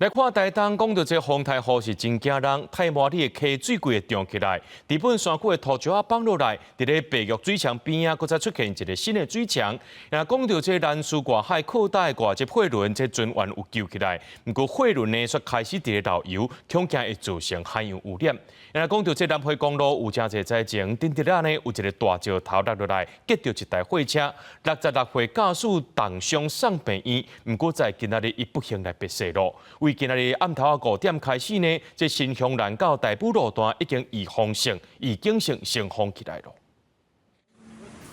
來看台東，講著這風颱雨是真驚人，太麻里的溪水規个漲起來，知本山區的土石仔放落來，佇咧白玉水牆邊仔，閣再出現一个新的水牆。若講著這蘭嶼外海擴大的外籍貨輪，這船員有救起來，毋過貨輪呢卻開始佇咧漏油，恐驚會造成海洋污染。若講著這南迴公路有誠濟災情，頂日仔呢有一个大石頭落落來，擊著一台貨車，66歲駕駛重傷送病院，毋過在今仔日伊不幸來別世咯。為今仔日暗頭仔5點開始呢，這新興蘭到大武路段已經預防性、預警性先封起來咯。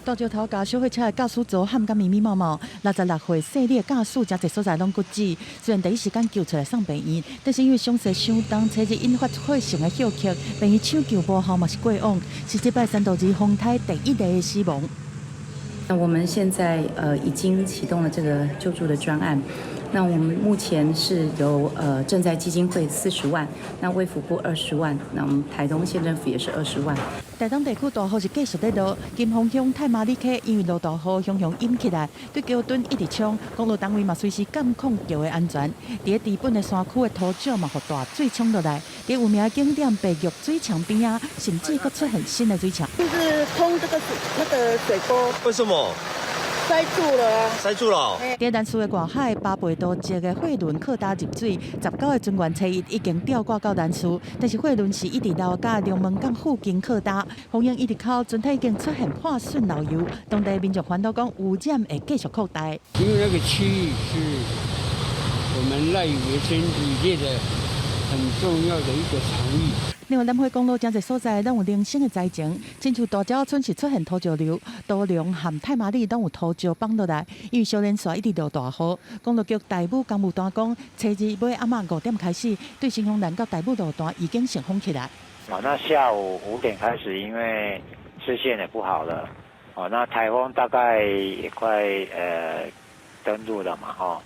大石頭共小貨車的駕駛座陷甲密密麻麻，66歲細膩的駕駛誠濟所在攏骨折。雖然第一時間救出來送病院，但是因為傷勢傷重，初日引發血性的休克，病院搶救無效嘛是過往，是這擺山道二風颱第一个的死亡。那我們現在已經啟動了這個救助的專案。那我們目前是由賑災基金會40萬，那衛福部20萬，那我們台東縣政府也是20萬。台東地區大雨是繼續咧落，金峰鄉太麻里溪因為落大雨，雄雄湧起來，對橋墩一直沖，公路單位嘛隨時監控橋的安全。佇咧知本的山區的土石嘛，予大水沖落來，佇有名景點白玉水牆邊仔，甚至閣出現新的水牆。就是通這個水那個水溝。為什麼？塞住了，塞住了。佇蘭嶼的外海，巴貝多籍的貨輪靠礁入水，19個船員初一已經吊掛到蘭嶼，但是貨輪是一直留到龍門港附近靠礁，風湧一直靠，船體已經出現破損漏油，當地民眾煩惱講污染會繼續擴大。因為那個區域是我們賴以為生漁業的很重要的一個場域。另外，南迴公路誠濟所在攏有零星的災情，親像大鳥村是出現土石流，多良和太麻里攏有土石放落來，因為小連續一直落大雨，公路局大武工務單講，初二尾暗仔5點開始，對新豐蘭到大武路段已經先封起來。哦，那下午5點開始，因為視線也不好了，哦，那颱風大概也快登陸了嘛，吼，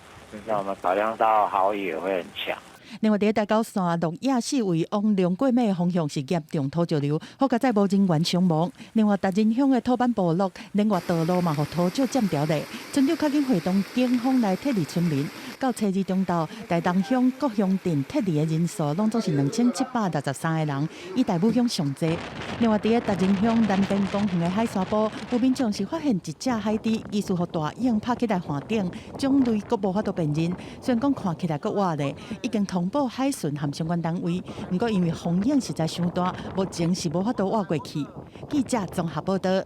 那我們考量到豪雨也會很強。另外，佇大甲線鹿野四圍往龍過尾的方向是嚴重土石流，好佳哉無人員傷亡。另外，達仁鄉的土坂部落連外道路嘛，予土石佔掉咧。村長較緊會同警方來撤離村民。到初二中晝，台東鄉各鄉鎮撤離的人數攏總是2763個人，以大武鄉上濟。另外，佇咧達仁鄉南邊公園的海沙埔，有民眾是發現一隻海豬，疑似予大蠅拍起來岸頂，種類閣無法度辨認。雖然講看起來閣活咧，已經通報海巡和相關單位，毋過因為風湧實在傷大，目前是無法度挖過去。記者綜合報道。